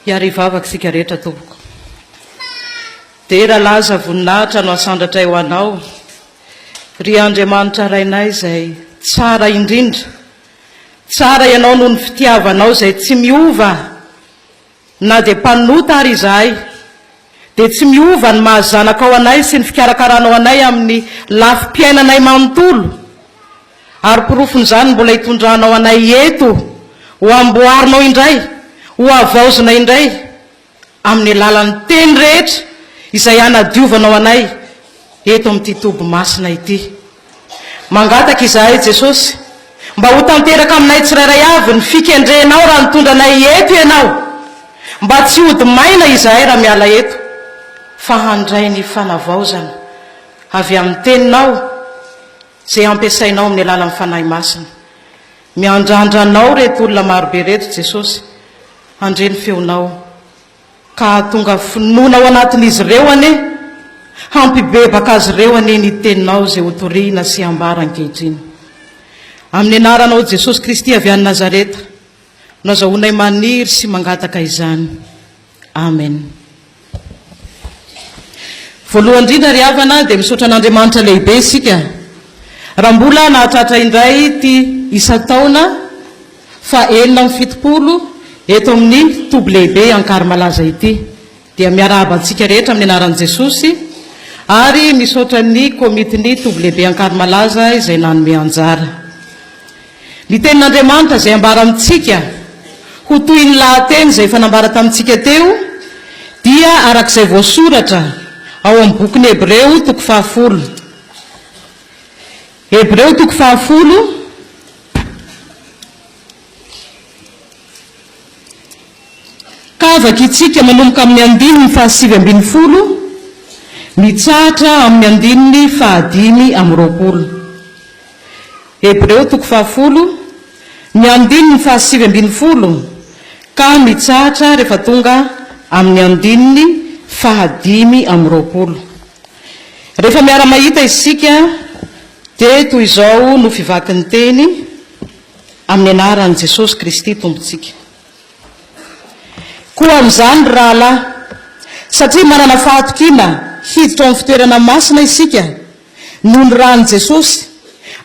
Hiara-hivavaka isika rehetra tompoko. Dera, laza, voninahitra no asandratray ho Anao, ry Andriamanitra Rainay izay tsara indrindra. Tsara Ianao noho ny fitiavanao izay tsy miova na dia mpanota ary izahay, dia tsy miova ny maha zanakao anay sy ny fikarakaranao anay amin'ny lafim-piainanay manontolo. Ary porofon'izany mbola hitondranao anay eto ho amboarinao indray, ho havaozina indray amin'ny alalan'ny teny rehetra izay hanadiovanao anay eto amin'ity toby masina ity. Mangataka izahay Jesosy mba ho tanteraka aminay tsirairay avy ny fikendrenao raha nitondra anay eto Ianao, mba tsy hody maina izahay raha miala eto fa handray ny fanavaozana avy amin'ny teninao izay ampiasainao amin'ny alalan'ny Fanahy Masina. Miandrandra Anao ireto olona marobe ireto Jesosy, handre ny feonao, ka hahatonga finoana ao anatin'izy ireo anie, hampibebaka azy ireo anie ny Teninao izay hotorihina sy hambara ankehitriny. Amin'ny Anaranao Jesosy Kristy avy any Nazareta, no azahoanay maniry sy mangataka izany. Amen. Voalohany indrindra ry havana dia misaotra an'Andriamanitra lehibe isika raha mbola nahatratra indray ity isan-taona faha 76 eto amin'ny toby lehibe Ankarimalaza ity. Dia miarahaba antsika rehetra amin'ny anaran'i Jesosy ary misaotra ny komitin'ny toby lehibe Ankarimalaza izay nanome anjara. Ny Tenin'Andriamanitra izay ambara amintsika ho toy ny lahateny izay efa nambara tamintsika teo dia araka izay voasoratra ao amin'ny bokin'ny Hebreo toko fahafolo. Hebreo toko fahafolo. Ka vakintsika manomboka amin'ny andininy fahasivy ambin'ny folo mitsahatra amin'ny andininy fahadimy amby roapolo. Hebreo toko fahafolo, ny andininy fahasivy ambin'ny folo ka mitsahatra rehefa tonga amin'ny andininy fahadimy amby roapolo. Rehefa miara-mahita isika dia toy izao no fivakin'ny teny amin'ny anaran'i Jesosy Kristy Tompontsika. Koa amin'izany, ry rahalahy, satria manana fahatokiana hiditra ao amin'ny fitoerana masina isika, noho ny ran'i Jesosy,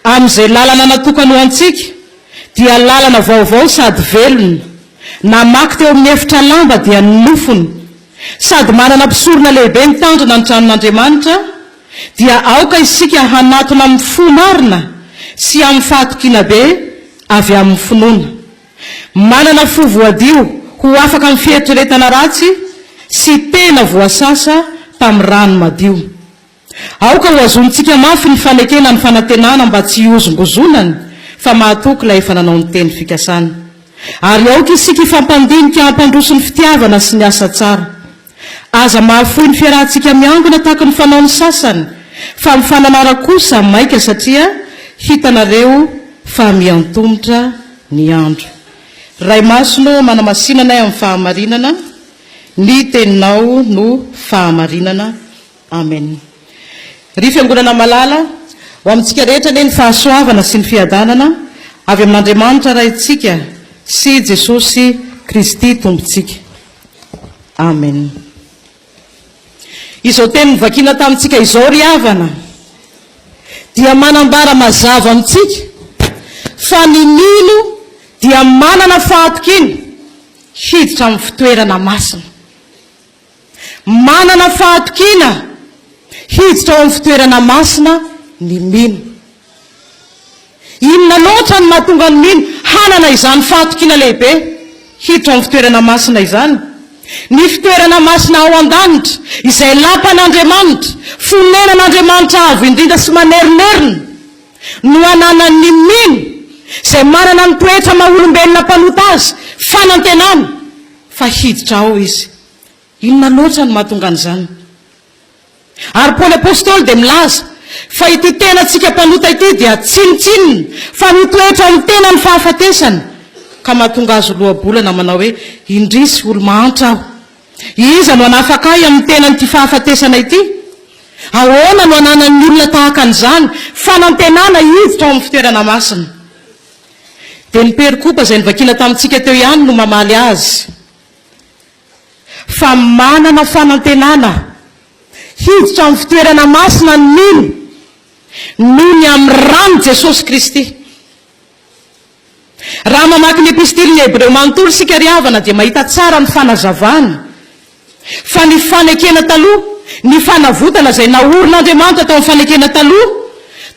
amin'izay lalana natokany ho antsika, dia lalana vaovao sady velona, namaky teo amin'ny efitra lamba dia ny nofony, sady manana mpisorona lehibe mitandrina ny tranon'Andriamanitra, dia aoka isika hanatona amin'ny fo marina sy amin'ny fahatokiana be avy amin'ny finoana. Manana fo voadio ho afaka amin'ny fieritreretana ratsy sy tena voasasa tamin'ny rano madio. Aoka hohazonintsika mafy ny fanekena ny fanantenana mba tsy hihozongozonany fa mahatoky ilay efa nanao ny teny fikasana. Ary aoka isika hifampandinika hampandroso ny fitiavana sy ny asa tsara. Aza mahafoy ny fiarahantsika miangona tahaka ny fanaon'ny sasany, fa mifananara kosa maika satria hitanareo fa mihantomotra ny andro. Ray Masina ô, manamasina anay amin'ny fahamarinana, ny Teninao no fahamarinana. Amen. Ry Fiangonana malala, ho amintsika rehetra anie ny fahasoavana sy ny fiadanana avy amin'Andriamanitra Raintsika sy Jesosy Kristy Tompontsika. Amen. Izao teny novakiana tamintsika izao ry havana dia manambara mazava amintsika fa ny mino dia manana fahatokiana hiditra amin'ny fitoerana masina. Manana fahatokiana hiditra ao amin'ny fitoerana masina ny mino. Inona loatra no mahatonga ny mino hanana izany fahatokiana lehibe hiditra ao amin'ny fitoerana masina izany? Ny fitoerana masina ao an-danitra, izay lapan'Andriamanitra, fonenan'Andriamanitra avo indrindra sy manerinerina, no ananan'ny mino, izay manana ny toetra maha-olombelona mpanota azy, fanantenana. Fa hiditra ao izy. Inona loatra no mahatonga an'izany? Ary Paoly Apostoly dia milaza fa ity tenantsika mpanota ity dia tsinontsinona fa mitoetra ao amin'ny tenany fahafatesana ka mahatonga azy ho loabolana manao hoe, Indrisy, olo-mahantra aho! Iza no hanafaka ahy amin'ny tenan'ity fahafatesana ity? Ahoana no ananan'ny olona tahaka an'izany fanantenana hiditra ao amin'ny fitoerana masina? Dia ny perikopa izay novakiana tamintsika teo ihany no mamaly azy. fa manana fanantenana hiditra amin'ny fitoerana masina ny mino noho ny amin'ny ran'i Jesosy Kristy. Raha mamaky ny Epistilin'ny Hebreo manontolo isika ry havana dia mahita tsara ny fanazavana fa ny fanekena taloha, ny fanavotana izay naorin'Andriamanitra tao amin'ny fanekena taloha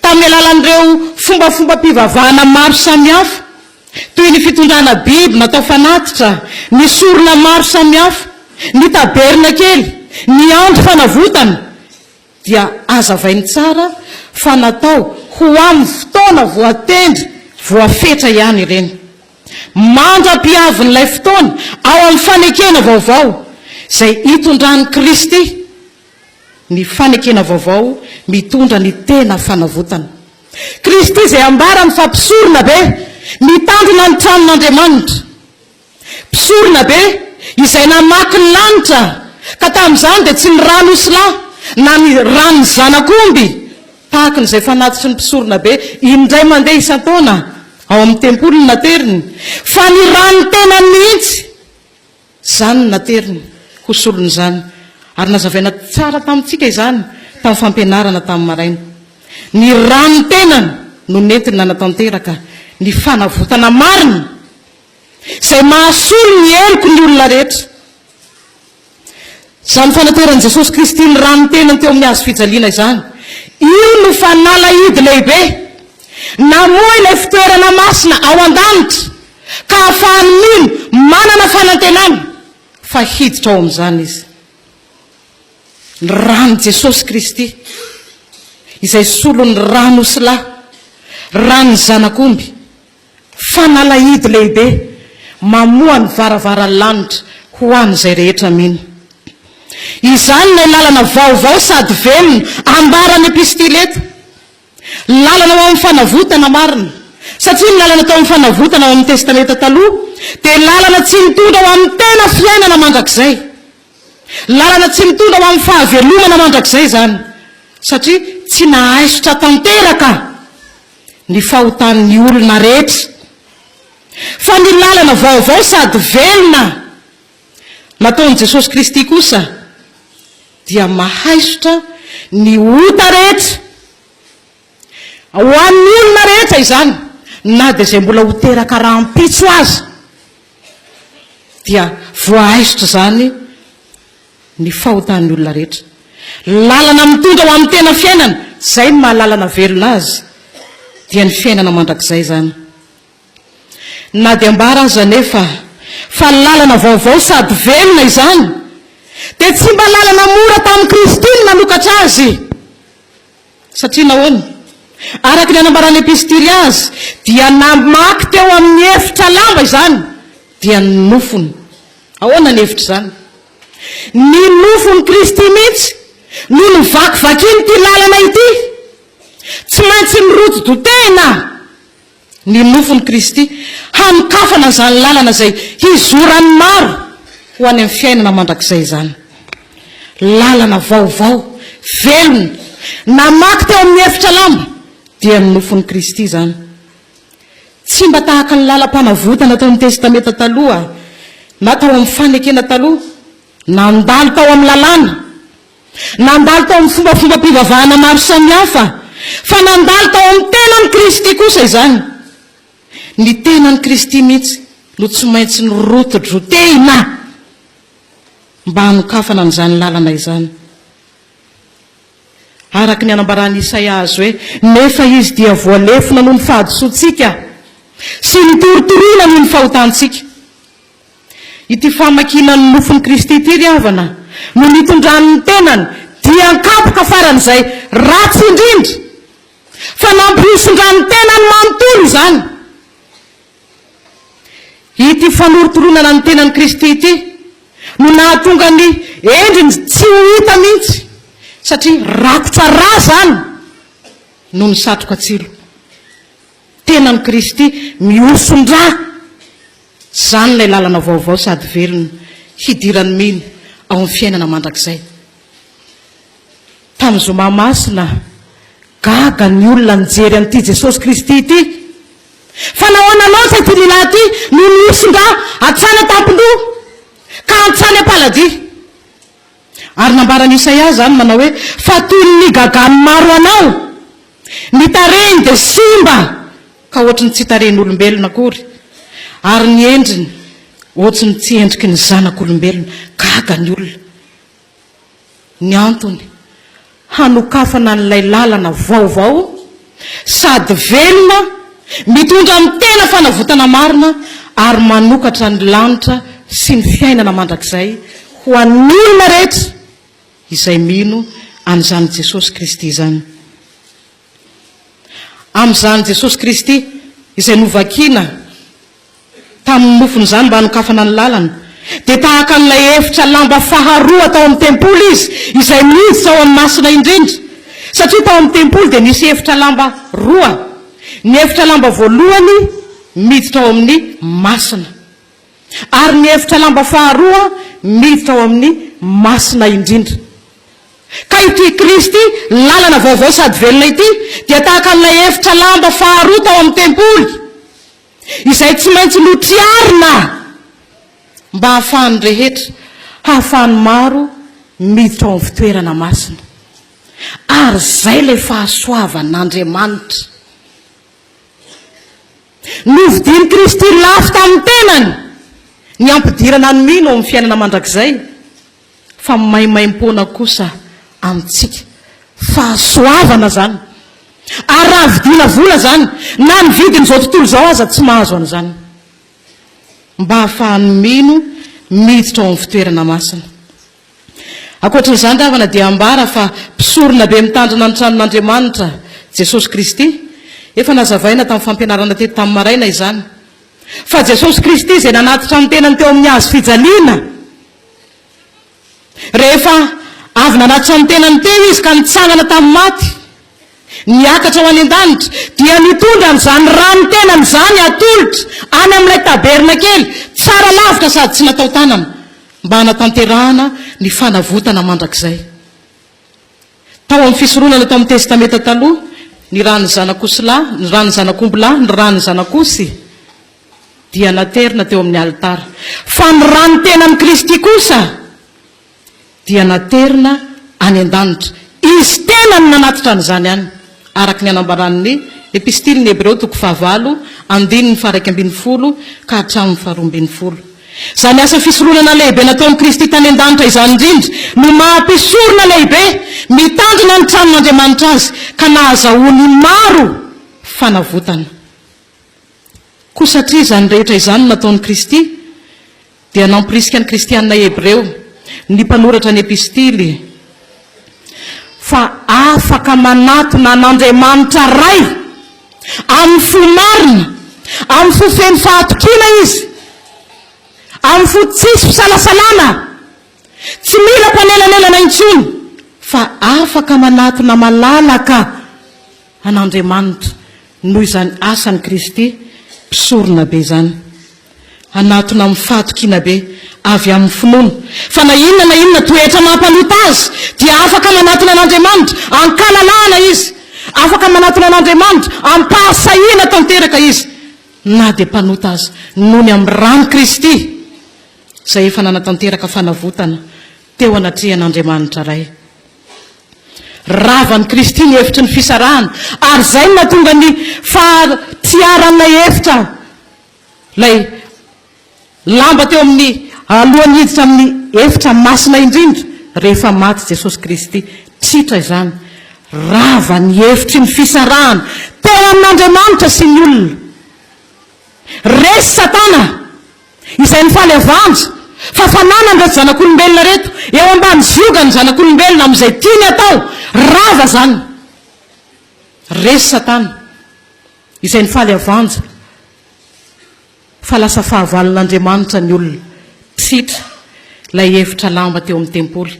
tamin'ny alalan'ireo fombafombam-pivavahana maro samihafa toy ny fitondrana biby natao fanatitra, ny sorona maro samihafa, ny tabernakely, ny andro fanavotana, dia hazavainy tsara fa natao ho amin'ny fotoana voatendry voafetra ihany ireny. Mandra-pihavin'ilay fotoana ao amin'ny fanekena vaovao izay hitondran'i Kristy ny fanekena vaovao mitondra ny tena fanavotana. Kristy izay ambarany fa mpisorona be mitandrina ny tranon'Andriamanitra. Mpisorona be izay namaky ny lanitra, ka tamin'izany dia tsy ny ran'osilahy na ny ran'ny zanak'omby, tahaka ny izay fanatitry ny mpisorona be indray mandeha isan-taona ao amin'ny tempoly no nateriny, fa ny ran'ny tenany mihitsy. Izany no nateriny ho solon'izany, ary nazavaina tsara tamintsika izany tamin'ny fampianarana tamin'ny maraina. Ny ran'ny tenany no nentiny nanatanteraka ny fanavotana marina. Izay mahasolo ny heloky ny olona rehetra. Izany fanateran'i Jesosy Kristy ny ran'ny tenany teo amin'ny hazo fijaliana izany, io no fanalahidy lehibe namoha ilay fitoerana masina ao an-danitra ka ahafahan'ny mino manana fanantenana fa hiditra ao amin'izany izy. Ny ran'i Jesosy Kristy, izay solon'ny ran'osilahy, ran'ny zanak'omby, Fanalahidy lehibe mamoha ny varavaran'ny lanitra ho an'izay rehetra mino. Izany ilay lalana vaovao sady velona ambaran'ny epistily eto. Lalana ho amin'ny fanavotana marina. Satria ny lalana tao amin'ny fanavotana ao amin'ny Testamenta Taloha dia lalana tsy mitondra ho amin'ny tena fiainana mandrakizay. Lalana tsy mitondra ho amin'ny fahavelomana mandrakizay izany. Satria tsy nahaisotra tanteraka ny fahotan'ny olona rehetra, fa ny lalana vaovao sady velona nataon'i Jesosy Kristy kosa dia mahaisotra ny ota rehetra, ho an'ny olona rehetra izany, na dia izay mbola ho teraka rahampitso aza dia voahaisotra izany. Ny fahotan'ny olona rehetra. Lalana mitondra ho amin'ny tena fiainana, izay no maha lalana velona azy, dia ny fiainana mandrakizay izany. Na dia ambara aza anefa fa lalana vaovao sady velona izany, dia tsy mba lalana mora tamin'i Kristy ny nanokatra azy. Satria nahoana? Araka ny anambaran'ny Epistily azy, dia namaky teo amin'ny efitra lamba izany, dia ny nofony. Ahoana ny hevitr'izany? Ny nofon'i Kristy mihitsy no novakivakian'ity lalana ity. Tsy maintsy nirotsy-dotehina ny nofon'i Kristy hanokafana izany lalana izay hizoran'ny maro ho any amin'ny fiainana mandrakizay izany. Lalana vaovao, velona, namaky teo amin'ny efitra lamba, dia ny nofon'i Kristy izany. Tsy mba tahaka ny lalam-panavotana tao amin'ny Testamenta Taloha na tao amin'ny Fanekena Taloha, nandalo tao amin'ny lalàna, nandalo tao amin'ny fombafombam-pivavahana maro samihafa, fa nandalo tao amin'ny tenan'i Kristy kosa izany. Ny tenan'i Kristy mihitsy no tsy maintsy nirotidrotehina mba hanokafana an'izany lalana izany. Araka ny anambaran'i Isaia azy hoe, Nefa Izy dia voalefona noho ny fahadisoantsika, sy notorotoroina noho ny fahotantsika. Ity famakiana ny nofon'i Kristy ity, ry havana, no nitondrany ny tenany dian-kapoka faran'izay ratsy indrindra, fa nampihosin-dra ny tenany manontolo izany. Ity fanorotoroana ny tenan'i Kristy ity no nahatonga ny endriny tsy ho hita mihitsy, satria rakotra ra izany noho ny satroka tsilo. Tenan'i Kristy mihoson-dra, izany ilay lalana vaovao sady velona hidiran'ny mino ao amin'ny fiainana mandrakizay. Tamin'ny zoma masina, gaga ny olona nijery an'ity Jesosy Kristy ity. Fa nahoana loatra ity lehilahy ity no nihoson-dra hatrany an-tampon-doha ka hatrany am-paladia? Ambaran'i Isaia izany manao hoe, Fa toy ny nigagan'ny maro anao, ny tarehiny dia simba ka ohatry ny tsy tarehin'olombelona akory, ary ny endriny ohatry ny tsy endriky ny zanak'olombelona. Gaga ny olona. Ny antony, hanokafana an'ilay lalana vaovao sady velona, mitondra amin'ny tena fanavotana marina ary manokatra ny lanitra sy ny fiainana mandrakizay ho an'ny olona rehetra izay mino an'izany Jesosy Kristy izany. Amin'izany Jesosy Kristy izay novakiana tamin'ny nofony izany mba hanokafana ny lalana, dia tahaka an'ilay efitra lamba faharoa tao amin'ny tempoly izy, izay miditra ao amin'ny Masina Indrindra. Satria tao amin'ny tempoly dia nisy efitra lamba roa. Ny efitra lamba voalohany miditra ao amin'ny Masina. Ary ny efitra lamba faharoa miditra ao amin'ny Masina Indrindra. Ka ity Kristy, lalana vaovao sady velona ity, dia tahaka an'ilay efitra lamba faharoa tao amin'ny tempoly, izay tsy maintsy notriarina mba hahafahan'ny rehetra, hahafahan'ny maro miditra ao amin'ny fitoerana masina. Ary izay ilay fahasoavan'Andriamanitra. Novidian'i Kristy lafo tamin'ny tenany ny hampidirana ny mino ao amin'ny fiainana mandrakizay, fa maimaimpoana kosa amintsika. Fahasoavana izany. Ary raha vidiana vola izany, na ny vidin'izao tontolo izao aza tsy mahazo an'izany. Mba hahafahan'ny mino miditra ao amin'ny fitoerana masina. Ankoatra izany ry havana dia ambara fa mpisorona be mitandrina ny tranon'Andriamanitra Jesosy Kristy. Efa nazavaina tamin'ny fampianarana teto tamin'ny maraina izany. Fa Jesosy Kristy izay nanatitra ny tenany teo amin'ny hazo fijaliana, rehefa avy nanatitra ny tenany teo Izy ka nitsangana tamin'ny maty, niakatra ho any an-danitra, dia nitondra an'izany ran'ny tenany izany hatolotra any amin'ilay tabernakely tsara lavitra sady tsy natao tanana, mba hanatanterahana ny fanavotana mandrakizay. Tao amin'ny fisoronana tao amin'ny Testamenta Taloha, ny ran'ny zanak'osilahy, ny ran'ny zanak'ombilahy, ny ran'ny zanak'osy dia naterina teo amin'ny alitara. Fa ny ran'ny tenan'i Kristy kosa dia naterina any an-danitra. Izy tenany nanatitra an'izany any, araka ny anambaran'ny Epistilin'ny Hebreo toko fahavalo, andininy faha-11 ka hatramin'ny faharoambinifolo. Izany asa fisoronana lehibe nataon'i Kristy tany an-danitra izany indrindra no maha mpisorona lehibe mitandrina ny tranon'Andriamanitra azy ka nahazahoany maro fanavotana. Koa satria izany rehetra izany no nataon'i Kristy, dia namporisika ny kristiana hebreo ny mpanoratra ny epistily fa afaka manatona an'Andriamanitra Ray amin'ny fo marina, amin'ny fo feno fahatokiana izy, amin'ny fo tsisy fisalasalana, tsy mila mpanelanelana intsony, fa afaka manatona malalaka an'Andriamanitra noho izany asan'i Kristy mpisorona be izany. Hanatona amin'ny fahatokiana be avy amin'ny finoana fa na inona na inona toetra mampanota azy dia afaka manatona an'Andriamanitra an-kalalahana izy. Afaka manatona an'Andriamanitra am-pahasahiana tanteraka izy na dia mpanota aza noho ny amin'ny ran'i Kristy izay efa nanatanteraka fanavotana teo anatrehan'Andriamanitra Ray. Ravan'i Kristy ny efitry ny fisarahana, ary izay no nahatonga ny fahatiaran'ilay efitra, ilay lamba teo amin'ny alohan'ny hiditra amin'ny efitra masina indrindra, rehefa maty Jesosy Kristy. Tritra izany. Rava ny efitry ny fisarahana teo amin'Andriamanitra sy ny olona. Resy Satana! Izay mifaly avanja fa fananany ireto zanak'olombelona ireto, eo ambany zioga ny zanak'olombelona amin'izay tiany atao, rava izany. Resy Satana, izay nifaly avanja fa lasa fahavalon'Andriamanitra ny olona, tsitra ilay efitra lamba teo amin'ny tempoly.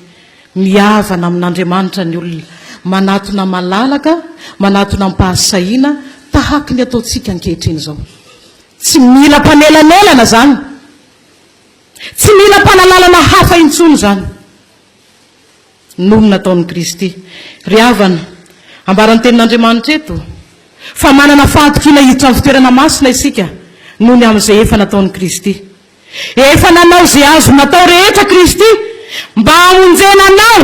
Mihavana amin'Andriamanitra ny olona, manatona malalaka, manatona am-pahasahiana tahaky ny ataontsika ankehitriny izao. Tsy mila mpanelanelana izany. Tsy mila mpanalalana hafa intsony izany. Noho ny nataon'i Kristy. Ry havana, ambaran'ny Tenin'Andriamanitra eto fa manana fahatokiana hiditra amin'ny fitoerana masina isika noho ny amin'izay efa nataon'i Kristy. Efa nanao izay azo natao rehetra Kristy mba hamonjena anao.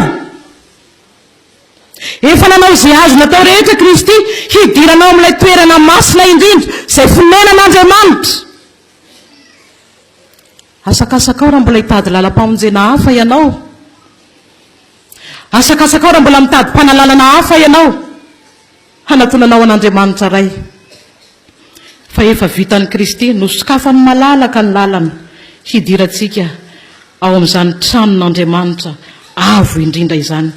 Efa nanao izay azo natao rehetra Kristy hidirana ao amin'ilay toerana masina indrindra, izay fonenan'Andriamanitra. Asakasakao raha mbola hitady lalam-pamonjena hafa ianao. Asakasakao raha mbola mitady mpanalalana hafa ianao hanatonanao an'Andriamanitra Ray. Fa efa vitan'i Kristy, nosokafany malalaka ny lalana hidirantsika ao amin'izany tranon'Andriamanitra avo indrindra izany.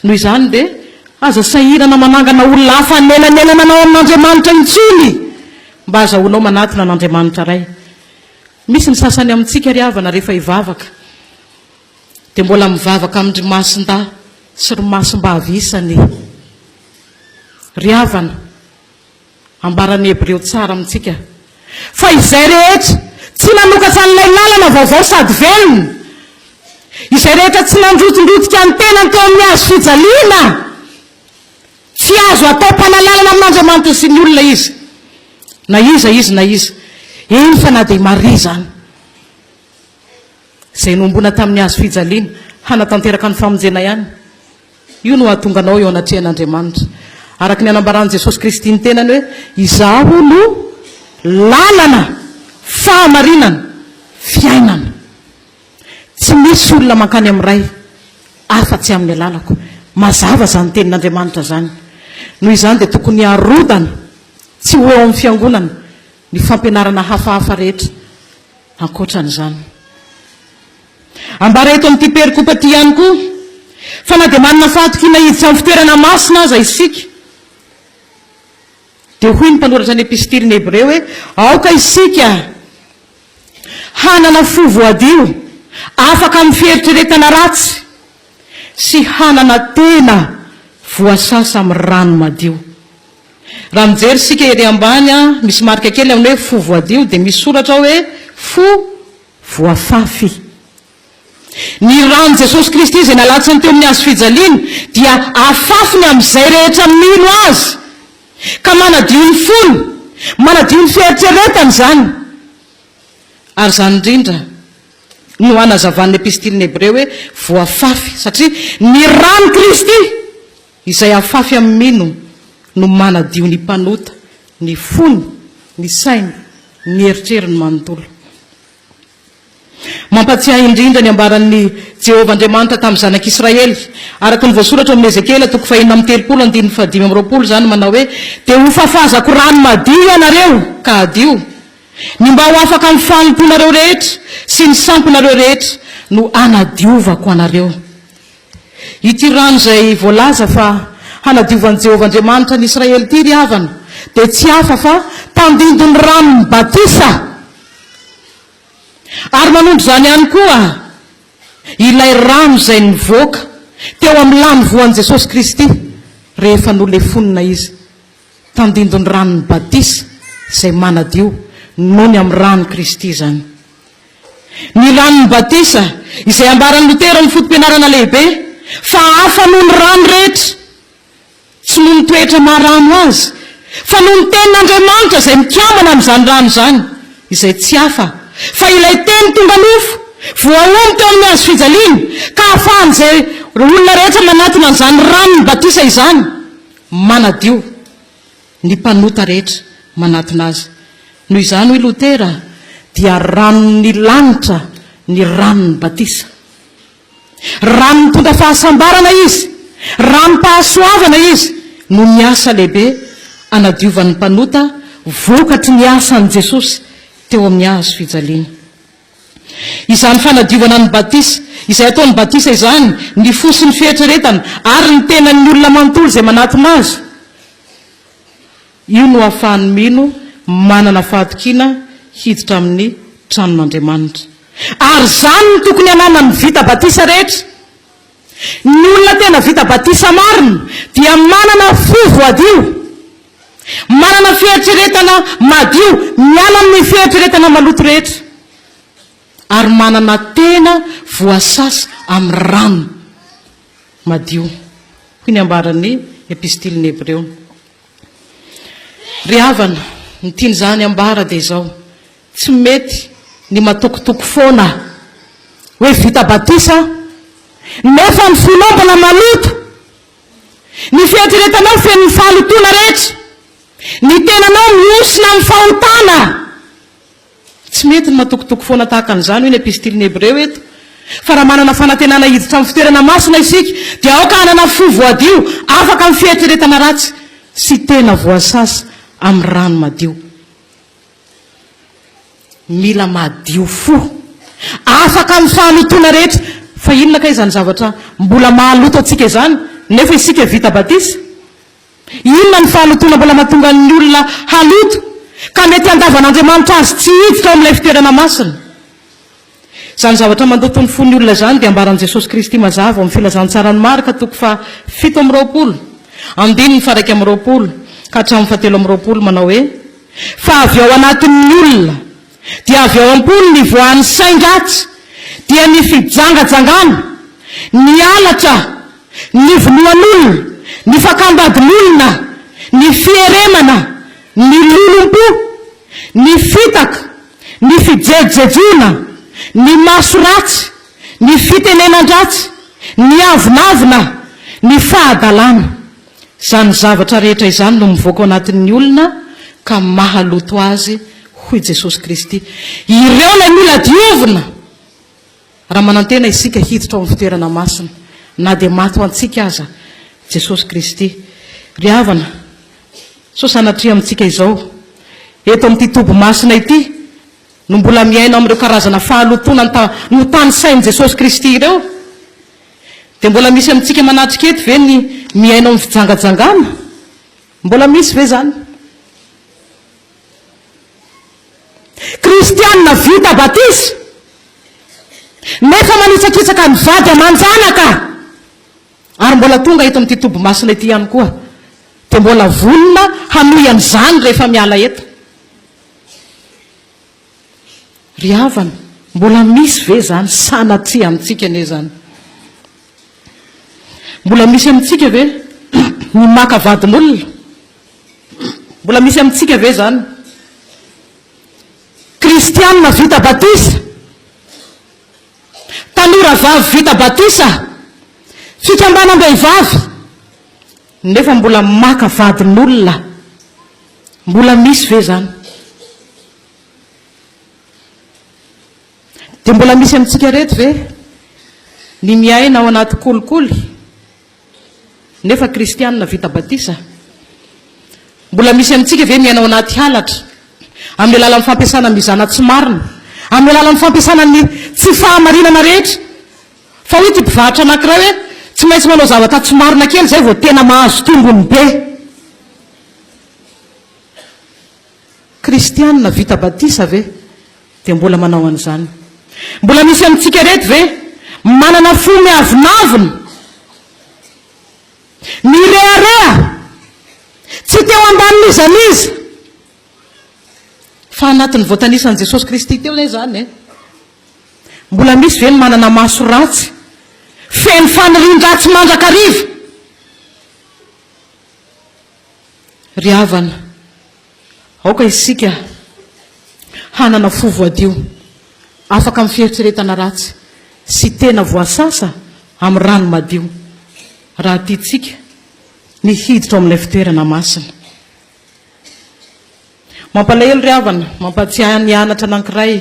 Noho izany dia aza sahirana manangana olona hafa hanelanelana anao amin'Andriamanitra intsony mba hazahoanao manatona an'Andriamanitra Ray. Misy ny sasany amintsika ry havana rehefa hivavaka dia mbola mivavaka amin-dry masindahy sy ry masimbavy isany. Ry havana, ambaran'ny Hebreo tsara amintsika fa izay rehetra tsy nanokatra an'ilay lalana vaovao sady velona, izay rehetra tsy nandrotindrotika ny tenany teo amin'ny hazo fijaliana, Tsy azo atao mpanalalana amin'Andriamanitra sy ny olona izy, na iza izy na iza, eny fa na dia i Maria izany, izay nohomboana tamin'ny hazo fijaliana hanatanteraka ny famonjena ihany. Io no hahatonga anao eo anatrehan'Andriamanitra. Araka ny anambaran'i Jesosy Kristy ny tenany hoe, Izaho no lalana, fahamarinana, fiainana. Tsy misy olona mankany amin'ny Ray afa-tsy amin'ny alalako. Mazava izany tenin'Andriamanitra izany. Noho izany dia tokony harodana tsy ho eo amin'ny fiangonana ny fampianarana hafahafa rehetra ankoatra an'izany. Ambara eto amin'ity perikopa ity ihany koa fa na dia manana fahatokiana hiditra amin'ny fitoerana masina aza isika, dia hoy ny mpanoratra ny Epistilin'ny Hebreo hoe, Aoka isika Hanana fo voadio, afaka amin'ny fieritreretana ratsy, sy hanana tena voasasa amin'ny rano madio. Raha mijery isika ery ambany, misy marika kely amin'ny hoe fo voadio, dia misy soratra ao hoe fo voafafy. Ny ran'i Jesosy Kristy izay nalatsany teo amin'ny hazo fijaliana dia afafiny amin'izay rehetra mino Azy, ka manadio ny fony, manadio ny fieritreretany izany. Ary izany indrindra no anazavan'ny Epistilin'ny Hebreo hoe voafafy, satria ny ran'i Kristy izay afafy amin'ny mino no manadio ny mpanota, ny fony, ny sainy, ny eritreriny manontolo. Mampatsiahy indrindra ny ambaran'i Jehovah Andriamanitra tamin'ny zanak'Israely, araka ny voasoratra ao amin'ny Ezekiela toko fahenina amby 30 andininy fahadimy amby 20 izany, manao hoe, Dia hofafazako rano madio ianareo, ka hadio. Ny mba ho afaka amin'ny fanompoanareo rehetra sy ny sampinareo rehetra no hanadiovako anareo. Ity rano izay voalaza fa hanadiovan'i Jehovah Andriamanitra ny Israely ity, ry havana, dia tsy hafa fa tandindon'ny ranon'ny batisa. Ary manondro izany ihany koa ilay rano izay nivoaka teo amin'ny lanivoan'i Jesosy Kristy rehefa nolefonina Izy. Tandindon'ny ranon'ny batisa izay manadio noho ny amin'ny ran'i Kristy izany. Ny ranon'ny batisa izay ambaran'i Lotera amin'ny foto-pianarana lehibe fa hafa noho ny rano rehetra. Tsy noho ny toetra maha rano azy, fa noho ny Tenin'Andriamanitra izay mikambana amin'izany rano izany, izay tsy hafa fa ilay Teny tonga nofo, voahono teo amin'ny hazo fijaliana, ka ahafahan'izay olona rehetra manatona an'izany ranon'ny batisa izany, manadio ny mpanota rehetra manatona azy. Noho izany, hoy Lotera, dia ranon'ny lanitra ny ranon'ny batisa. Rano mitondra fahasambarana izy, ranom-pahasoavana izy noho ny asa lehibe anadiovan'ny mpanota vokatry ny asan'i Jesosy teo amin'ny hazo fijaliana. Izany fanadiovana ny batisa, izay ataon'ny batisa izany, ny fo sy ny fieritreretana ary ny tenan'ny olona manontolo izay manatona azy, Io no ahafahan'ny mino manana fahatokiana hiditra amin'ny tranon'Andriamanitra. Ary izany no tokony hananan'ny vita batisa rehetra. Ny olona tena vita batisa marina dia manana fo voadio, manana fieritreretana madio, miala amin'ny fieritreretana maloto rehetra, ary manana tena voasasa amin'ny rano madio, hoy ny ambaran'ny Epistilin'ny Hebreo. Ry havana, ny tian'izany ambara dia izao, tsy mety ny matokitoky foana hoe vita batisa aho, nefa ny fonao mbola maloto. Ny fieritreretanao feno ny fahalotoana rehetra. Ny tenanao mihosina amin'ny fahotana. Tsy mety ny matokitoky foana tahaka an'izany, hoy ny Epistilin'ny Hebreo eto. Fa raha manana fanantenana hiditra amin'ny fitoerana masina isika, dia aoka hanana fo voadio, afaka amin'ny fieritreretana ratsy, sy tena voasasa amin'ny rano madio. Mila madio fo, afaka amin'ny fahalotoana rehetra. Fa inona kay izany zavatra mbola mahaloto antsika izany, nefa isika vita batisa? Inona ny fahalotoana mbola mahatonga ny olona haloto, ka mety handavan'Andriamanitra azy tsy hiditra ao amin'ilay fitoerana masina? Izany zavatra mandoto ny fon'ny olona izany dia ambaran'i Jesosy Kristy mazava ao amin'ny Filazantsaran'i Marka toko faha 27, andininy faha 21 ka hatramin'ny faha 23 manao hoe, Fa avy ao anatin'ny olona, dia avy ao am-pony ny voan'ny sain-dratsy, dia ny fijangajangana, ny halatra, ny vonoan'olona, ny fakam-badin'olona, ny fieremana, ny lolompo, ny fitaka, ny fijejojejoana, ny maso ratsy, ny fitenenan-dratsy, ny avonavona, ny fahadalana. Izany zavatra rehetra izany no mivoaka ao anatin'ny olona ka mahaloto azy, hoy Jesosy Kristy. Ireo ilay mila diovina! Raha manantena isika hiditra ao amin'ny fitoerana masina, na dia maty ho antsika aza Jesosy Kristy. Ry havana, sao sanatria amintsika izao, eto amin'ity toby masina ity, no mbola miaina amin'ireo karazana fahalotoana notanisain'i Jesosy Kristy ireo? Dia mbola misy amintsika manatrika eto ve ny miaina ao amin'ny fijangajangana? Mbola misy ve izany? Kristianina vita batisa, nefa manitsakitsaka ny vady aman-janaka, ary mbola tonga eto amin'ity toby masina ity ihany koa, dia mbola vonona hanohy an'izany rehefa miala eto. Ry havana, mbola misy ve izany? Sanatria amintsika anie izany. Mbola misy amintsika ve ny maka vadin'olona? Mbola misy amintsika ve izany? Kristianina vita batisa, tanora vavy vita batisa, fikambanam-behivavy, nefa mbola maka vadin'olona. Mbola misy ve izany? Dia mbola misy amintsika ireto ve ny miaina ao anaty kolikoly nefa kristianina vita batisa? Mbola misy amintsika ve miaina ao anaty halatra amin'ny alalan'ny fampiasana mizana tsy marina, amin'ny alalan'ny fampiasana ny tsy fahamarinana rehetra? Fa hoy ity mpivarotra anankiray hoe tsy maintsy manao zavatra tsy marina kely izay vao tena mahazo tombony be. Kristianina vita batisa ve dia mbola manao an'izany? Mbola misy amintsika ireto ve manana fo miavonavona, mirehareha, tsy teo ambanin'iza n'iza, fa anatin'ny voatanisan'i Jesosy Kristy teo anie izany e? Mbola misy ve ny manana maso ratsy, feno fanirian-dratsy mandrakariva? Ry havana, aoka isika hanana fo voadio, afaka amin'ny fieritreretana ratsy sy tena voasasa amin'ny rano madio, raha tiantsika ny hiditra ao amin'ilay fitoerana masina. Mampalahelo ry havana, mampahatsiahy ny anatra anankiray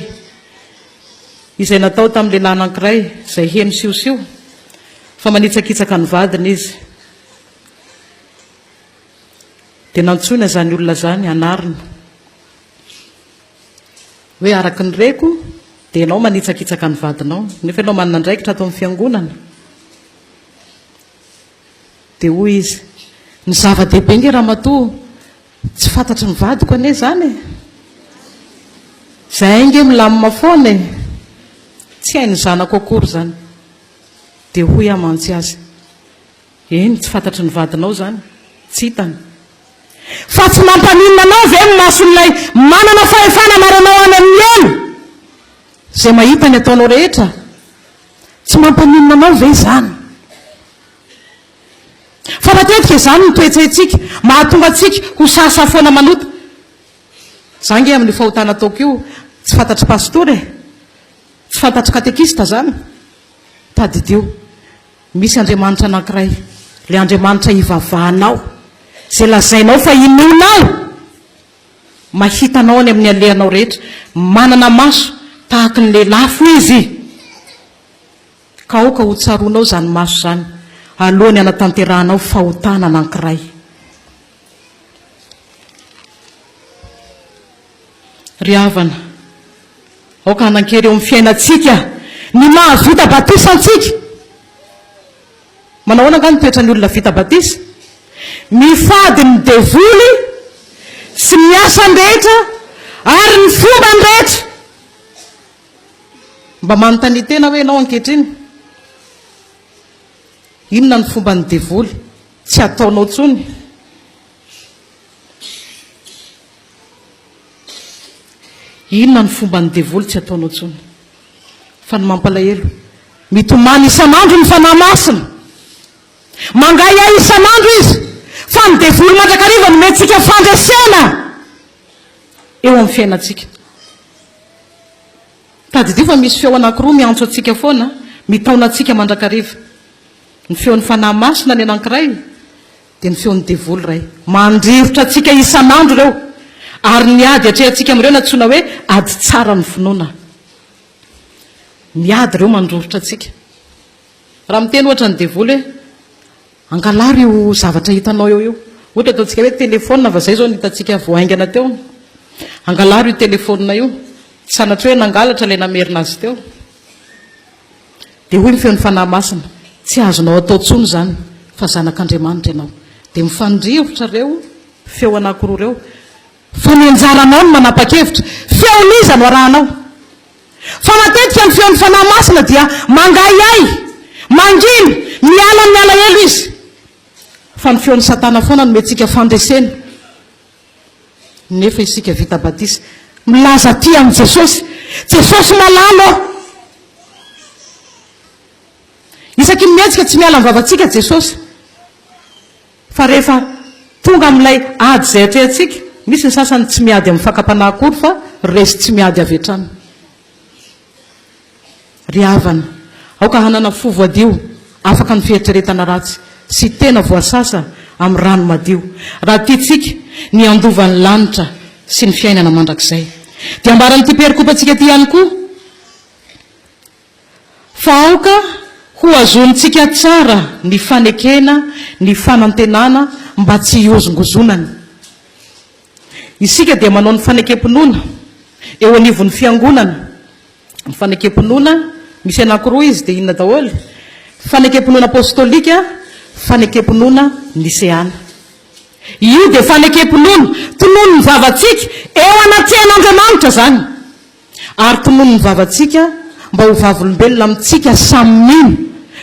izay natao tamin'ny lehilahy anankiray izay heno siosio fa manitsakitsaka ny vadiny izy. Dia nantsoina izany olona izany hanarina. Hoe araka ny reko dia ianao manitsakitsaka ny vadinao, nefa ianao manana andraikitra ato amin'ny fiangonana. Dia hoy izy, ny zava-dehibe nge ramatoa, tsy fantatry ny vadiko anie izany e. Izahay nge milamina foana e. Tsy hain'ny zanako akory izany. Dia hoy aho mantsy azy, Eny, tsy fantatry ny vadinao izany, tsy hitany. Fa tsy mampaninona anao ve ny mason'ilay manana fahefana hanary anao any amin'ny helo, izay mahita ny ataonao rehetra? Tsy mampaninona anao ve izany? Fa matetika izany ny toe-tsaintsika, mahatonga antsika ho sahasaha foana manota. Za ange amin'io fahotana ataoko io, tsy fantatr'i pastora e! Tsy fantatr'i katekista izany. Tadidio. Misy Andriamanitra anankiray. Ilay Andriamanitra ivavahanao, izay lazainao fa inoanao, mahita anao any amin'ny alehanao rehetra, manana maso tahaky ny lelafo Izy. Ka aoka ho tsaroanao izany maso izany alohan'ny hanatanterahanao fahotana anankiray. Ry havana, aoka hanan-kery eo amin'ny fiainantsika ny maha-vita batisa antsika. Manao ahoana angaha ny toetran'ny olona vita batisa? Mifady ny devoly sy ny asany rehetra ary ny fombany rehetra. Mba manontania tena hoe ianao ankehitriny, inona ny fomban'ny devoly tsy ataonao intsony? Inona ny fomban'ny devoly tsy ataonao intsony? Fa ny mampalahelo, mitomany isan'andro ny Fanahy Masina. Mangahiahy isan'andro izy, fa ny devoly mandrakariva no omentsika fandresena eo amin'ny fiainantsika. Tadidio fa misy feo anankiroa miantso antsika foana, mitaona antsika mandrakariva. Ny feon'ny Fanahy Masina ny anankiray, dia ny feon'ny devoly iray. Mandrirotra antsika isan'andro ireo, ary ny ady atrehantsika amin'ireo no antsoina hoe ady tsara amin'ny finoana. Miady ireo mandroritra antsika. Raha miteny ohatra ny devoly hoe, angalaro io zavatra hitanao eo io. Ohatra ataontsika hoe telefaonina fa izay izao no hitantsika vao haingana teo. Angalaro io telefaonina io. Tsy sanatria hoe nangalatra ilay namerina azy teo. Dia hoy ny feon'ny Fanahy Masina, Tsy azonao atao intsony izany, fa zanak'Andriamanitra ianao. Dia mifandrivotra ireo feo anankiroa ireo. Fa ny anjaranao no manapa-kevitra, feon'iza no arahanao? Fa matetika ny feon'ny Fanahy Masina dia mangahiahy, mangina, miala amin'ny alahelo izy. Fa ny feon'i Satana foana no omentsika fandresena. Nefa isika vita batisa, milaza aty amin'i Jesosy, Jesosy malala ô! Isaky ny mihetsika tsy miala amin'ny vavantsika Jesosy. Fa rehefa tonga amin'ilay ady izay atrehantsika, misy ny sasany tsy miady amin'ny fakam-panahy akory fa resy tsy miady avy hatrany. Ry havana, aoka hanana fo voadio, afaka amin'ny fieritreretana ratsy, sy tena voasasa amin'ny rano madio, raha tiantsika ny handova ny lanitra sy ny fiainana mandrakizay. Dia ambaran'ity perikopantsika ity ihany koa fa aoka hohazonintsika tsara ny fanekena ny fanantenana mba tsy hihozongozonana. Isika dia manao ny fanekem-pinoana eo anivon'ny fiangonana. Ny fanekem-pinoana, misy anankiroa izy, dia inona daholo? Fanekem-pinoana apostolika, fanekem-pinoana niseana. Io dia fanekem-pinoana, tononin'ny vavantsika eo anatrehan'Andriamanitra izany. Ary tononin'ny vavantsika mba ho vavolombelona amintsika samy mino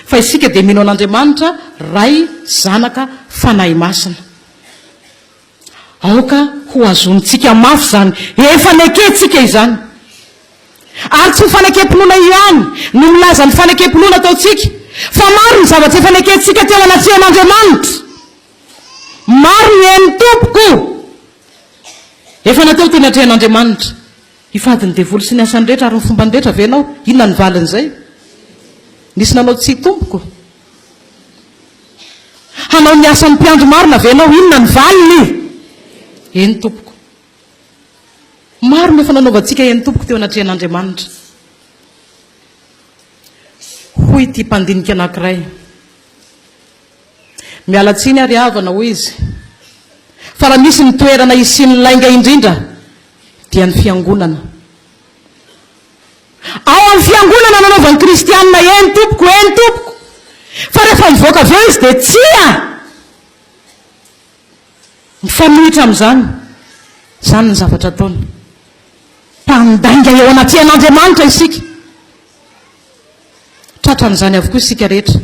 fa isika dia mino an'Andriamanitra, Ray, Zanaka, Fanahy Masina. Aoka ho hazonintsika mafy izany efa nekentsika izany. Ary tsy ny fanekem-pinoana ihany no milaza ny fanekem-pinoana ataontsika, fa maro ny zavatra efa nekentsika teo anatrehan'Andriamanitra. Maro ny eny tompoko efa natao teny atrehan'Andriamanitra. Hifady ny devoly sy ny asany rehetra ary ny fombany rehetra ve ianao? Inona ny valin'izay? Nisy nanao tsia tompoko. Hanao ny asan'ny mpiandry marina ve ianao? Inona ny valiny? Eny tompoko. Maro ny efa nanaovantsika eny tompoko teo anatrehan'Andriamanitra. Hoy ity mpandinika anankiray, Miala tsiny ary havana, hoy izy, fa raha misy ny toerana hisian'ny lainga indrindra dia ny fiangonana. Ao amin'ny fiangonana nanaovan'ny kristianina eny tompoko, eny tompoko. Fa rehefa mivoaka avy eo izy dia tsia! Mifanohitra amin'izany, izany ny zavatra ataony. Mpandainga eo anatrehan'Andriamanitra isika. Tratran'izany avokoa isika rehetra,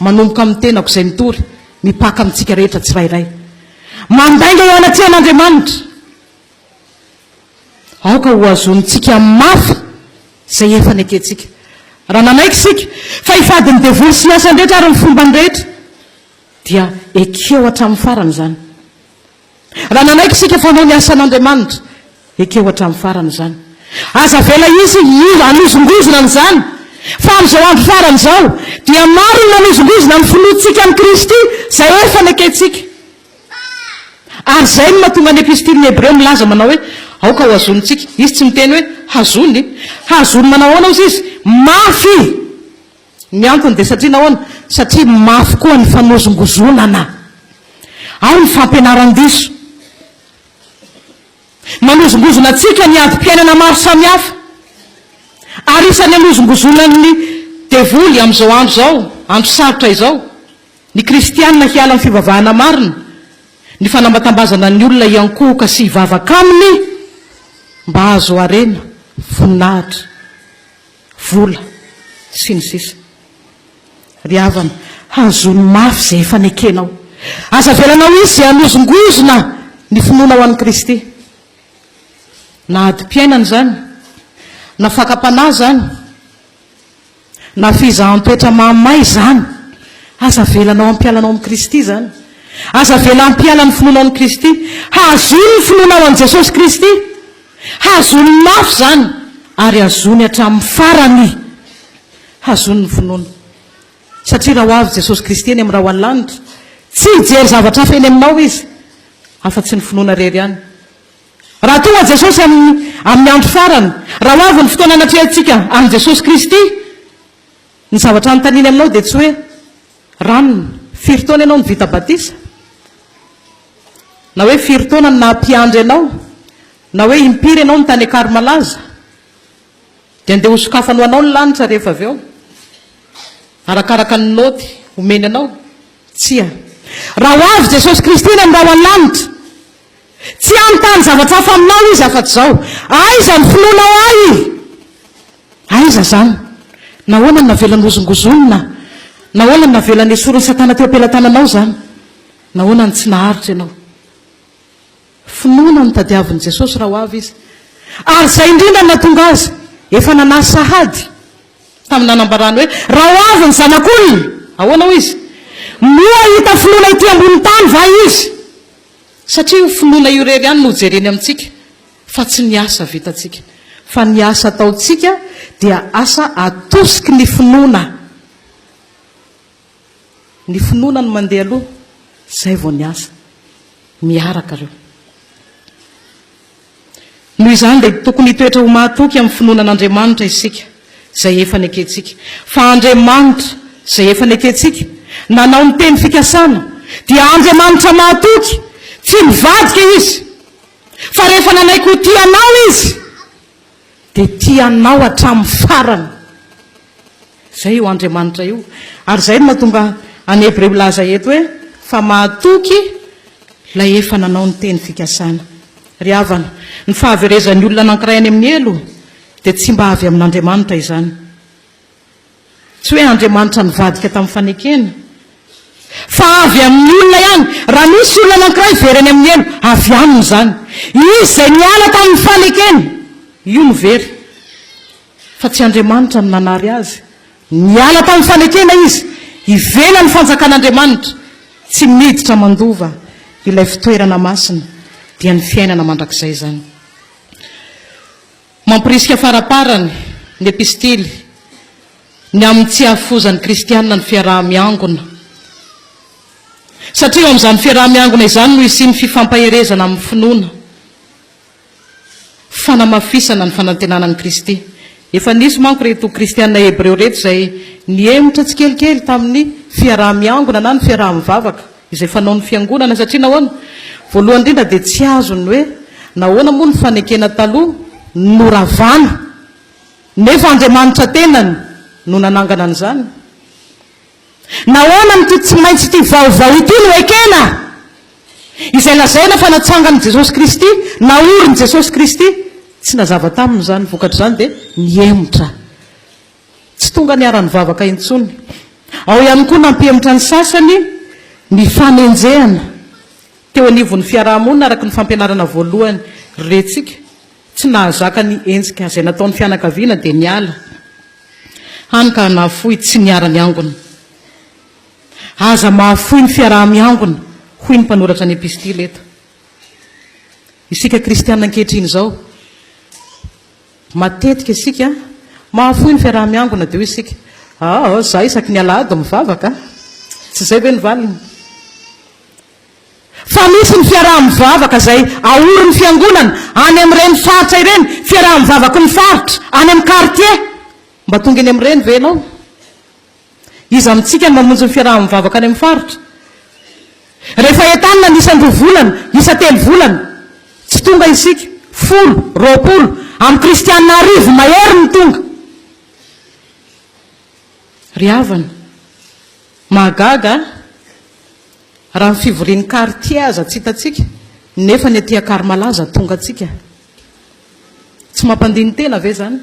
manomboka amin'ny tenako izay mitory, mipaka amintsika rehetra tsirairay. Mandainga eo anatrehan'Andriamanitra. Aoka hohazonintsika mafy izay efa nekentsika. Raha nanaiky isika fa hifady ny devoly sy ny asany rehetra ary ny fombany rehetra, dia ekeo hatramin'ny farany izany. Raha nanaiky isika fa hanao ny asan'Andriamanitra, ekeo hatramin'ny farany izany. Aza avela hisy hanozongozona an'izany, fa amin'izao andro farany izao, dia maro ny manozongozona ny finoantsika an'i Kristy. Izay efa nekentsika. Ary izay no mahatonga ny Epistilin'ny Hebreo milaza manao hoe, Aoka ho hazonintsika. Izy tsy miteny hoe, hazony. Hazony manao ahoana hozy izy? Mafy! Ny antony dia satria nahoana? Satria mafy koa ny fanozongozonana. Ao ny fampianaran-diso. Manozongozona antsika ny adim-piainana maro samihafa. Ary isan'ny anozongozonan'ny devoly amin'izao andro izao, andro sarotra izao, ny kristiana hiala amin'ny fivavahana marina, ny fanambatambazana ny olona hiankohoka sy hivavaka aminy mba hahazo harena, voninahitra, vola, sy ny sisa. Ry havana, hazony mafy izay efa nekenao. Aza avelanao hisy izay hanozongozona ny finoanao an'i Kristy. Na adim-piainana izany, na fakam-panahy izany, na fizahan-toetra mahamay izany, aza avelanao hampiala anao amin'i Kristy izany. Aza avela hampiala ny finoanao an'i Kristy. Hazony ny finoanao an'i Jesosy Kristy. Hazony mafy izany, ary hazony hatramin'ny farany. Hazony ny finoana. Satria raha ho avy Jesosy Kristy eny amin'ny rahon'ny lanitra, tsy hijery zavatra hafa eny aminao Izy, afa-tsy ny finoana irery ihany. Raha tonga Jesosy amin'ny amin'ny andro farany, raha ho avy ny fotoana anatrehantsika an'i Jesosy Kristy, ny zavatra anontaniany aminao dia tsy hoe, Ranona, firy taona ianao no vita batisa? Na hoe firy taona no naha-mpiandry anao? Na hoe impiry ianao no tany Ankarimalaza? Dia andeha hosokafany ho anao ny lanitra rehefa avy eo? Arakaraka ny naoty omeny anao? Tsia. Raha ho avy Jesosy Kristy eny amin'ny rahon'ny lanitra, tsy hanontany zavatra hafa aminao Izy afa-tsy izao, Aiza ny finoanao Ahy? Aiza izany? Nahoana no navelany hozongozonina? Nahoana no navelany hesorin'i Satana teo am-pelatananao izany? Nahoana no tsy naharitra ianao? Finoana no tadiavin'i Jesosy raha ho avy Izy. Ary izay indrindra no nahatonga Azy efa nanahy sahady tamin'ny nanambarany hoe, Raha ho avy ny Zanak'olona, ahoana hoy Izy? Moa hahita finoana ety ambony tany va Izy? Satria io finoana io irery ihany no hojereny amintsika, fa tsy ny asa vitantsika. Fa ny asa ataontsika dia asa atosiky ny finoana. Ny finoana no mandeha aloha, izay vao ny asa. Miaraka ireo. Noho izany dia tokony hitoetra ho mahatoky amin'ny finoana an'Andriamanitra isika, izay efa nekentsika. Fa Andriamanitra, izay efa nekentsika, nanao ny teny fikasana, dia Andriamanitra mahatoky, tsy mivadika Izy. Fa rehefa nanaiky ho tia anao Izy, dia tia anao hatramin'ny farany. Izay io Andriamanitra io. Ary izay no mahatonga an'i Hebreo milaza eto hoe, fa mahatoky ilay efa nanao ny teny fikasana. Ry havana, ny fahaverezan'ny olona anankiray any amin'ny helo dia tsy mba avy amin'Andriamanitra izany. Tsy hoe Andriamanitra nivadika tamin'ny fanekena. Fa avy amin'ny olona ihany. Raha misy olona anankiray very any amin'ny helo, avy aminy izany. Izy izay niala tamin'ny fanekena, io no very. Fa tsy Andriamanitra no nanary azy. Niala tamin'ny fanekena izy, ivelan'ny fanjakan'Andriamanitra, tsy miditra mandova ilay fitoerana masina, dia ny fiainana mandrakizay izany. Mamporisika faraparany ny epistily ny amin'ny tsy hahafozan'ny kristiana ny fiaraha-miangona. Satria eo amin'izany fiaraha-miangona izany no hisian'ny fifampaherezana amin'ny finoana. Fanamafisana ny fanantenana an'i Kristy. Efa nisy manko ireto kristiana hebreo ireto izay nihemotra tsikelikely tamin'ny fiaraha-miangona na ny fiaraha-mivavaka izay fanaon'ny fiangonana satria nahoana? Voalohany indrindra dia tsy azony ny hoe nahoana moa ny fanekena taloha noravana nefa Andriamanitra tenany no nanangana an'izany? Nahoana no ity tsy maintsy ity vaovao ity no ekena? Izay lazaina fa natsangan'i Jesosy Kristy, naorin'i Jesosy Kristy. Tsy nazava taminy izany, vokatr'izany dia nihemotra. Tsy tonga niara-nivavaka intsony. Ao ihany koa nampihemotra ny sasany ny fanenjehana teo anivon'ny fiaraha-monina araka ny fampianarana voalohany rentsika. Tsy nahazaka ny henjika izay nataon'ny fianakaviana dia niala. Hany ka nahafoy tsy niara-niangona. Aza mahafoy ny fiaraha-miangona, hoy ny mpanoratra ny epistily eto. Isika kristiana ankehitriny izao, matetika isika mahafoy ny fiaraha-miangona dia hoy isika, aa, za isaky ny alahady mivavaka. Tsy izay ve ny valiny? Fa misy ny fiaraha-mivavaka izay aorin'ny fiangonana any amin'ireny faritra ireny, fiaraha-mivavaky ny faritra, any amin'ny quartier. Mba tonga eny amin'ireny ve ianao? Iza amintsika no mamonjy ny fiaraha-mivavaka any amin'ny faritra? Rehefa entanina ny isan-droa volana, isan-telo volana, tsy tonga isika, folo, 20, amin'ny kristiana arivo mahery no tonga. Ry havana, mahagaga an! Raha ny fivorian'ny quartier aza tsy hitantsika, nefa ny aty Ankarimalaza tonga antsika. Tsy mampandini-tena ve izany?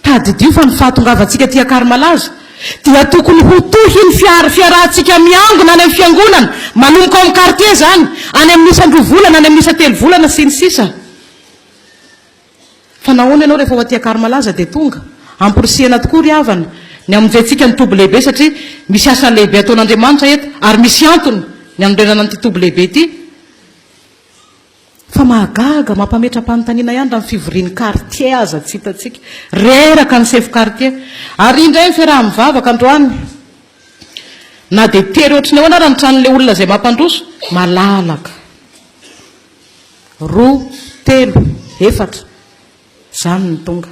Tadidio fa ny fahatongavantsika aty Ankarimalaza dia tokony ho tohin'ny fiarahantsika miangona any amin'ny fiangonana, manomboka ao amin'ny quartier izany, any amin'ny isan-droa volana, any amin'ny isan-telo volana, sy ny sisa. Fa nahoana ianao rehefa ho aty Ankarimalaza dia tonga? Amporisihana tokoa ry havana ny hamonjentsika ny toby lehibe satria misy asa lehibe ataon'Andriamanitra eto ary misy antony ny hanorenana an'ity toby lehibe ity. Fa mahagaga, mampametra-panontaniana ihany raha ny fivorian'ny quartier aza tsy hitantsika. Reraka ny sefo quartier. Ary indray ny fiaraha-mivavaka androany. Na dia tery ohatry ny ahoana ara ny tranon'ilay olona izay mampandroso, malalaka. Roa, telo, efatra. Izany no tonga.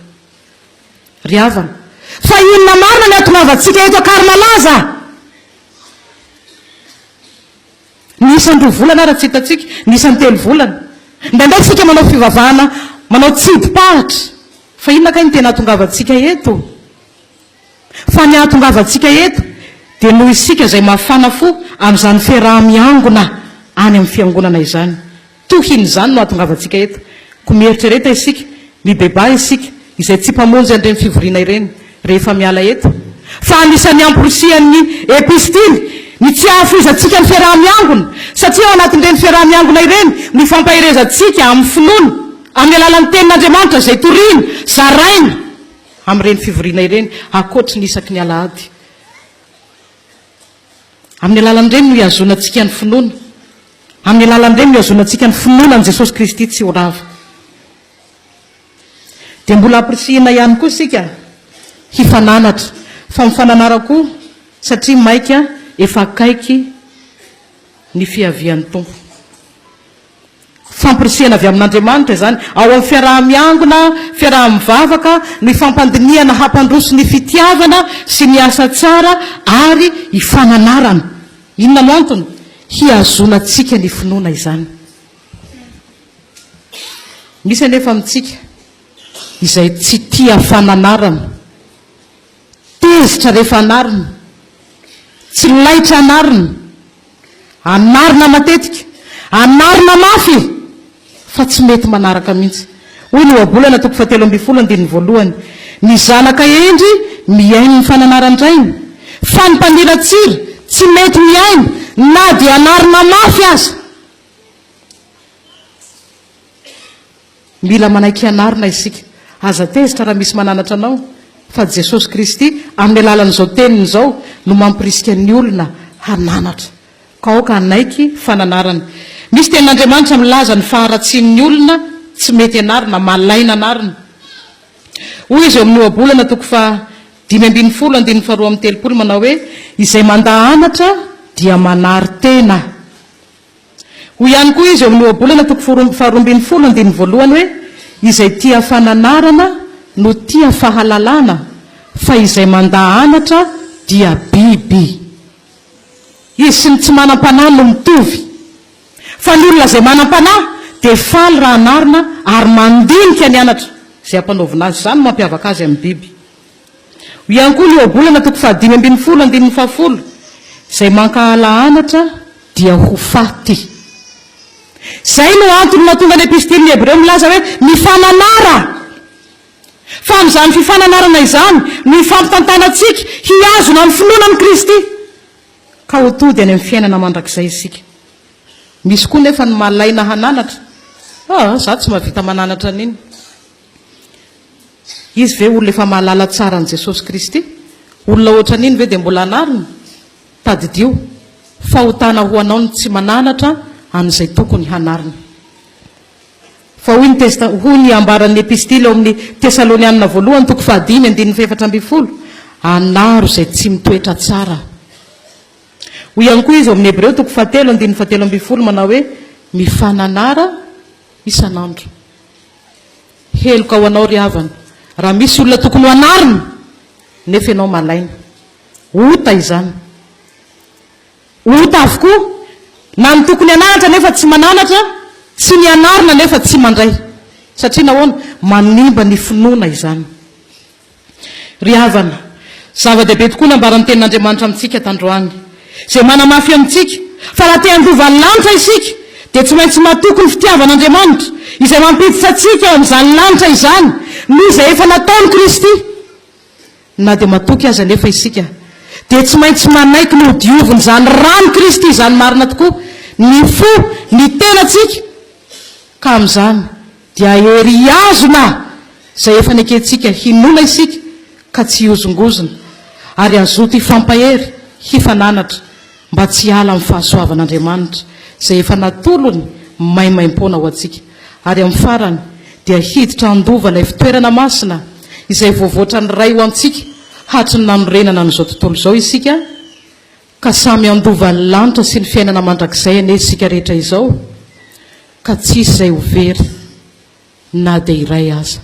Ry havana, fa inona marina ny hatongavantsika eto Ankarimalaza? Ny isan'ny roa volana ara tsy hitantsika, ny isan'ny telo volana. Indraindray isika manao fivavahana, manao tsidim-paritra. Fa inona kay no tena hatongavantsika eto? Fa ny hahatongavantsika eto dia noho isika izay mafana fo amin'izany fiaraha-miangona any amin'ny fiangonana izany. Tohin'izany no hahatongavantsika eto. Koa mieritrereta isika, mibebaha isika, izay tsy mpamonjy an'ireny fivoriana ireny rehefa miala eto. Fa anisan'ny amporisihan'ny epistily ny tsy hahafoizantsika ny fiaraha-miangona, satria ao anatin'ireny fiaraha-miangona ireny no ifampaherezantsika amin'ny finoana, amin'ny alalan'ny Tenin'Andriamanitra izay torina, zaraina. Amin'ireny fivoriana ireny, ankoatry ny isaky ny alahady. Amin'ny alalan'ireny no ihazonantsika ny finoana. Amin'ny alalan'ireny no ihazonantsika ny finoana an'i Jesosy Kristy tsy ho rava. Dia mbola ampirisihina ihany koa isika hifananatra, fa mifananara koa satria maika efa akaiky ny fiavian'ny Tompo. Fampirisihana avy amin'Andriamanitra izany. Ao amin'ny fiaraha-miangona, fiaraha-mivavaka, ny fampandinihana hampandroso ny fitiavana sy ny asa tsara ary hifananarana. Inona no antony? Hihazonantsika ny finoana izany. Misy anefa amintsika izay tsy tia fananarana. Tezitra rehefa anarina. Tsy laitra anarina. Anarina matetika. Anarina mafy! Fa tsy mety manaraka mihitsy. Hoy ny Ohabolana toko fahatelo ambin'ny folo andininy voalohany, Ny zanaka hendry mihaino ny fananaran-drainy, fa ny mpaniratsira tsy mety mihaino na dia anarina mafy aza. Mila manaiky anarina isika. Aza tezitra raha misy mananatra anao, fa Jesosy Kristy, amin'ny alalan'izao Teniny izao, no mampirisika ny olona hananatra. Ka aoka hanaiky fananarana. Misy Tenin'Andriamanitra milaza ny faharatsian'ny olona tsy mety anarina, malaina anarina. Hoy izy eo amin'ny Ohabolana toko faha 15 andininy faha 32 manao hoe, Izay mandà anatra dia manary tena. Hoy ihany koa izy eo amin'ny Ohabolana toko faharoa ambin'ny folo andininy voalohany hoe, Izay tia fananarana no tia fahalalana, fa izay mandà anatra dia biby. Izy sy ny tsy manam-panahy no mitovy. Fa ny olona izay manam-panahy dia faly raha anarina ary mandinika ny anatra izay ampanaovina azy. Izany no mampiavaka azy amin'ny biby. Hoy ihany koa ny Ohabolana toko faha-15 andininy faha-10, Izay mankahala anatra dia ho faty. Izay no antony mahatonga ny Epistilin'ny Hebreo milaza hoe, Mifananara! Fa amin'izany fifananarana izany no hifampitantanantsika hihazona ny finoana amin'i Kristy, ka ho tody any amin'ny fiainana mandrakizay isika. Misy koa nefa ny malaina hananatra, Ah, izaho tsy mahavita mananatra an'iny. Izy ve olona efa mahalala tsara an'i Jesosy Kristy? Olona ohatran'iny ve dia mbola anarina? Tadidio, fahotana ho anao ny tsy mananatra an'izay tokony hanarina. Fa hoy ny Testa, hoy ny ambaran'ny Epistily ao amin'ny Tesalonianina voalohany toko fahadimy andininy fahefatra ambin'ny folo, Anaro izay tsy mitoetra tsara. Hoy ihany koa izy ao amin'ny Hebreo toko fahatelo andininy fahatelo ambin'ny folo manao hoe, Mifananara isan'andro. Heloka ho anao ry havana, raha misy olona tokony ho anarina, nefa ianao malaina. Ota izany. Ota avokoa, na ny tokony hananatra nefa tsy mananatra, sy ny hanarina nefa tsy mandray. Satria nahoana? Manimba ny finoana izany. Ry havana, zava-dehibe tokoa ny ambaran'ny Tenin'Andriamanitra amintsika tandroany, izay manamafy amintsika fa raha te handova ny lanitra isika, dia tsy maintsy matoky ny fitiavan'Andriamanitra, izay mampiditra antsika ao amin'izany lanitra izany, noho izay efa nataon'i Kristy. Na dia matoky aza anefa isika, dia tsy maintsy manaiky ny hodiovin'izany ran'i Kristy izany marina tokoa ny fo, ny tenantsika, ka amin'izany dia hery hihazona izay efa nekentsika hinoana isika ka tsy hihozongozona, ary hazoto hifampahery, hifananatra, mba tsy hiala amin'ny fahasoavan'Andriamanitra izay efa natolony maimaimpoana ho antsika, ary amin'ny farany dia hiditra handova ilay fitoerana masina izay voavoatran'ny Ray ho antsika hatry ny nanorenana an'izao tontolo izao isika, ka samy handova ny lanitra sy ny fiainana mandrakizay anie isika rehetra izao, ka tsy hisy izay ho very na dia iray aza.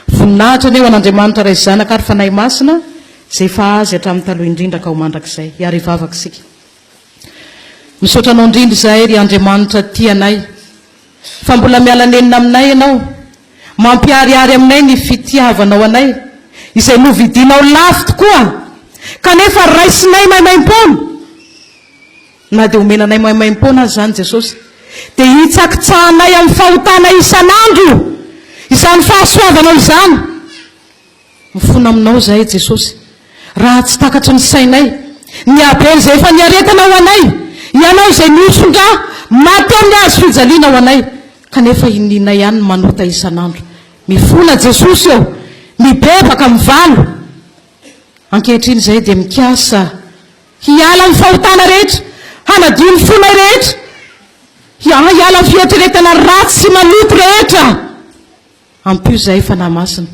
Voninahitra anie ho an'Andriamanitra Ray sy Zanaka ary Fanahy Masina, izay efa Azy hatramin'ny taloha indrindra ka ho mandrakizay. Hiara-hivavaka isika. Misaotra Anao indrindra izahay, ry Andriamanitra tia anay, fa mbola miala nenina aminay Ianao, mampiharihary aminay ny fitiavanao anay, izay novidinao lafo tokoa, kanefa raisinay maimaimpoana. Na dia omena anay maimaimpoana aza izany Jesosy, dia hitsakitsahanay amin'ny fahotana isan'andro izany fahasoavanao izany. Mifona aminao izahay Jesosy, raha tsy takatry ny sainay ny haben'izay efa niaretana ho anay, Ianao izay nihoson-drà maty teo amin'ny hazo fijaliana ho anay, kanefa inianay ihany ny manota isan'andro. Mifona Jesosy ô! Mibebaka, mivalo. Ankehitriny izahay dia mikasa Hiala amin'ny fahotana rehetra, hanadio ny fonay rehetra, hiala amin'ny fieritreretana ratsy sy maloto rehetra. Ampio izahay Fanahy Masina,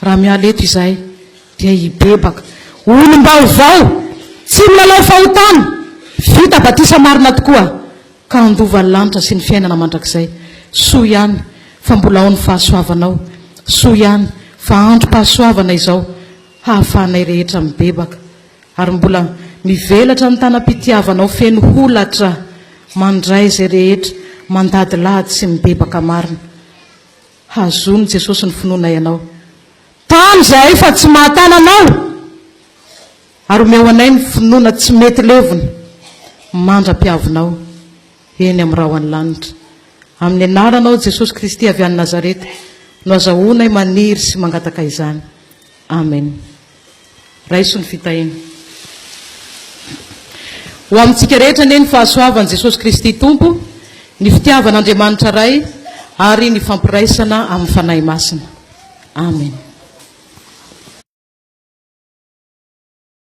raha miala eto izahay dia hibebaka, olom-baovao, tsy milalao fahotana, vita batisa marina tokoa, ka handova ny lanitra sy ny fiainana mandrakizay. Soa ihany fa mbola ao ny fahasoavanao, soa ihany fa androm-pahasoavana izao hahafahanay rehetra mibebaka. Ary mbola mivelatra ny tanam-pitiavanao feno holatra mandray izay rehetra mandadilady sy mibebaka marina. Hazony Jesosy ny finoanay Anao. Tano izahay fa tsy mahatana Anao! Ary omeo anay ny finoana tsy mety levona mandra-piavinao eny amin'ny rahon'ny lanitra. Amin'ny anaranao Jesosy Kristy avy any Nazareta no azahoanay maniry sy mangataka izany. Amen. Raiso ny fitahiana. Ho amintsika rehetra anie ny fahasoavan'i Jesosy Kristy Tompo, ny fitiavan'Andriamanitra Ray ary ny fampiraisana amin'ny Fanahy Masina. Amen.